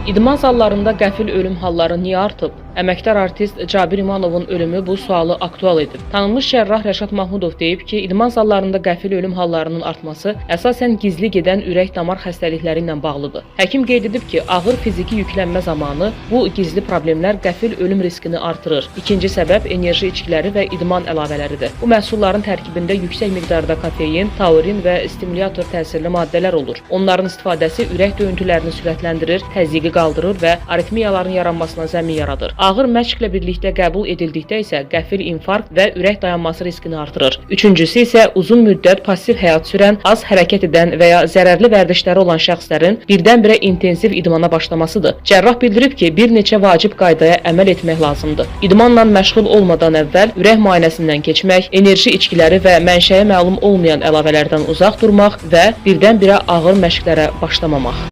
İdman zallarında qəfil ölüm halları niyə artıb? Əməkdar artist Cabir İmanovun ölümü bu sualı aktual edib. Tanınmış cərrah Rəşad Mahmudov deyib ki, idman zallarında qəfil ölüm hallarının artması əsasən gizli gedən ürək-damar xəstəlikləri ilə bağlıdır. Həkim qeyd edib ki, ağır fiziki yüklənmə zamanı bu gizli problemlər qəfil ölüm riskini artırır. İkinci səbəb enerji içkiləri və idman əlavələridir. Bu məhsulların tərkibində yüksək miqdarda kofein, taurin və stimulyator təsirli maddələr olur. Onların istifadəsi ürək döyüntülərini sürətləndirir, təzyiqi qaldırır və aritmiyaların yaranmasına zəmin yaradır. Ağır məşqlə birlikdə qəbul edildikdə isə qəfil infarkt və ürək dayanması riskini artırır. Üçüncüsü isə uzun müddət passiv həyat sürən, az hərəkət edən və ya zərərli vərdişləri olan şəxslərin birdən-birə intensiv idmana başlamasıdır. Cərrah bildirib ki, bir neçə vacib qaydaya əməl etmək lazımdır. İdmanla məşğul olmadan əvvəl ürək müayinəsindən keçmək, enerji içkiləri və mənşəyi məlum olmayan əlavələrdən uzaq durmaq və birdən-birə ağır məşqlərə başlamamaq.